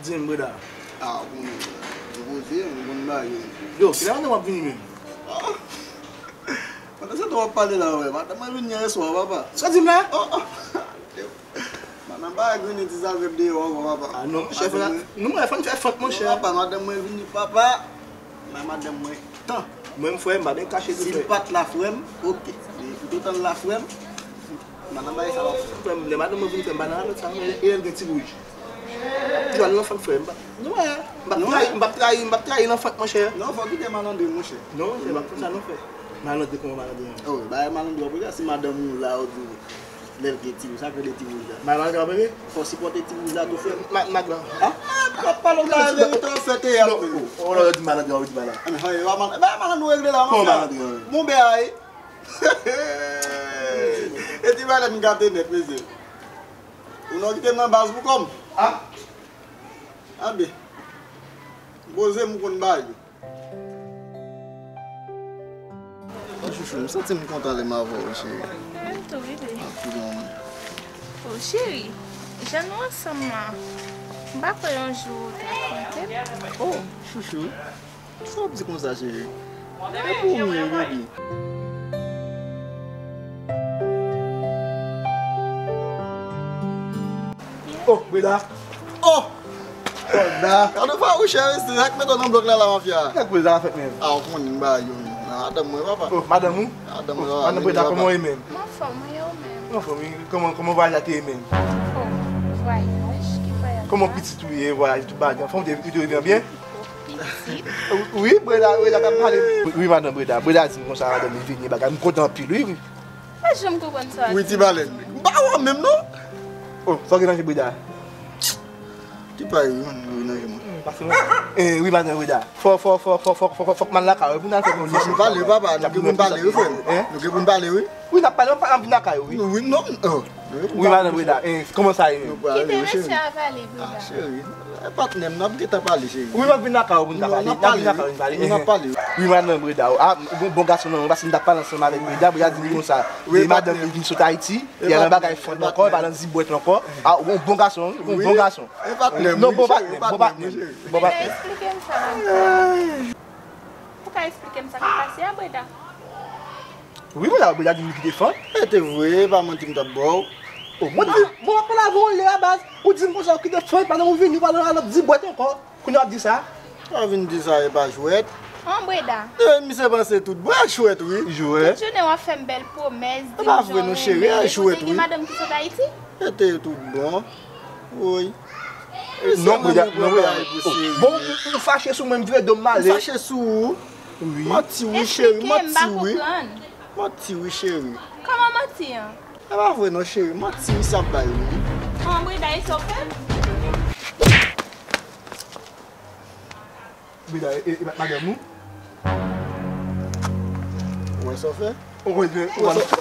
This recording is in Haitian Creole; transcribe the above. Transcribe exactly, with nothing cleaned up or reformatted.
Di m, Breda. Ah, ou konn, ou poze, ou konn bagay. Yo, kilè madanm w ap vini menm? Pandan se tan w ap pale la, wè, madanm mwen vin yè swa, papa. Sa w di m la? Oh, oh. Madanm pa vin ti zafè deyò ankò, papa. Ah non, monchè, fò n, nou, mwen, fò n fè fòt, monchè. Non, papa, madanm mwen vini, papa. Bay madanm mwen tan. Mwen, m frè, m pa byen kache di frè. Si l pa t la, frè m, oke. Men toutotan l la, frè m, madanm bay sa l ap fè. Frè m, lè madanm mwen vini, frè m, pa nan lòt sa, non, e lè l gen ti bouj. Jwenn lanfant, frè m, m pa, nou wè, m p ap trayi, m p ap trayi, m p ap trayi lanfant, monchè. Non, fò w kite malandren, monchè. Non, se pa konsa nou fè. Malandren, kòman malandren an? Oh, bay malandren an, si madanm ou la, ou di lè l gen ti bouj, sa k rele ti bouj la? Malandren an, bebe? Fò w sipòte ti bouj la tou, frè m. Ma, madanm. Ah, ah, w ap pale w la verite, w ap fè teyat. Non, oh, oh, lè w di malandren an, ou di malandren. Ah, men, e pa mal, e pa mal nou regle la, monchè. Kòman malandren an? Bon, bè a, e. E ti bagay la m gate nèt, mesye. Ou non kite m nan baz pou kò m. Ah. Anben. Poze m ou konn bay. Oh, chouchou, m santi m kontan lè m avè w, cheri. Mwen tou, bebe. Anpil, manman. Oh, cheri, jan nou ansanm la, m pa kwè yon jou ou ta konte m. Oh, chouchou. Sa w ap di konsa, cheri? E pou ou menm, baby. Oh, Breda. Oh! Breda. Gade w pa ou cheri, se sa k mete w nan blòk la, la mafya. Kèk Breda fèt menm. Ah, ou konnen m ba yo menm. Madanm mwen, papa. Oh, madanm ou? Madanm mwen, papa. Madanm Breda, kòman w ye menm? M anfòm, wi, ou menm? M anfòm, wi. Kòman, kòman vwayaj la te ye menm? Oh, vwayaj? Ki vwayaj la? Kòman pitit ou ye, vwayaj, tout bagay? Anfòm, ou te, ou te rive an byen? Pitit. Wi, Breda, Breda t ap pale. Wi, madanm Breda. Breda di m konsa, madanm li vini, bagay. M kontan anpil, wi, wi. Pa janm konprann sa w ap di. Wi, ti balèn. M pa wè w menm, non. Oh, sa w gen nan je Breda? Ti pay, wi, wi, nan je mwen. Hmm, pase mwen. Eh, wi, madanm Breda. Fò, fò, fò, fò, fòk m al lakay ou, wi, pou n al fè yon lòt. Fòk nou pale, papa. Nou gen pou n pale, wi, frè m. Hein? Nou gen pou n pale, wi. Wi, n ap pale, m ap vin lakay ou, wi. Wi, non, oh. Wi, madanm Breda, eh, kòman sa ye menm? Kite mesye a pale, Breda. Ah, cheri, e patnè m, n ap gentan pale, cheri. Wi, m ap vin lakay ou pou n ta pale. N ap vin lakay ou pou n pale. N ap pale. Wi, madanm Breda, ah, bon, bon gason, non, paske m t ap pale ansanm avèk Breda, Breda di m konsa. Wi, madanm li vin sot Ayiti, li al nan bagay fòt ankò, li pa nan zibwèt ankò. Ah, bon, bon gason, wi, bon gason. E patnè m, non, bon patnè, bon patnè, bon patnè. Breda, eksplike m sa, madanm. Ou ka eksplike m sa k ap pase a, Breda? Wi, Breda, Breda di m li kite fanm. E te vre, e pa manti m t ap ba w. Oh, mwen di, bon, w ap pale avè w lè a baz. Ou di m konsa, ou kite fanm, pandan ou vini, ou pa nan lòt dibwèt ankò. Kounye a w ap di sa? Sa w vin di sa, e pa jwèt. An, Breda. E, misye panse tout bon, e jwèt, wi. Jwèt. Tout jounen w ap fè m bèl pwomès, di m jan w renmen m, epi w te gen madanm ki sot Ayiti? E te tout bon. Woy. Non, Breda, non, Breda. Bon, ou fache sou mwen, m vire do m ale. M fache sou ou? Wi. Manti wi, cheri, manti wi. Manti wi, cheri. Kòman manti an? E pa vre non, cheri, manti wi sa ap bay wi. An, Breda, e sa w fè? Breda, e, e, e madanm ou? Ou wè sa w fè? Ou wè, ou wè sa w fè?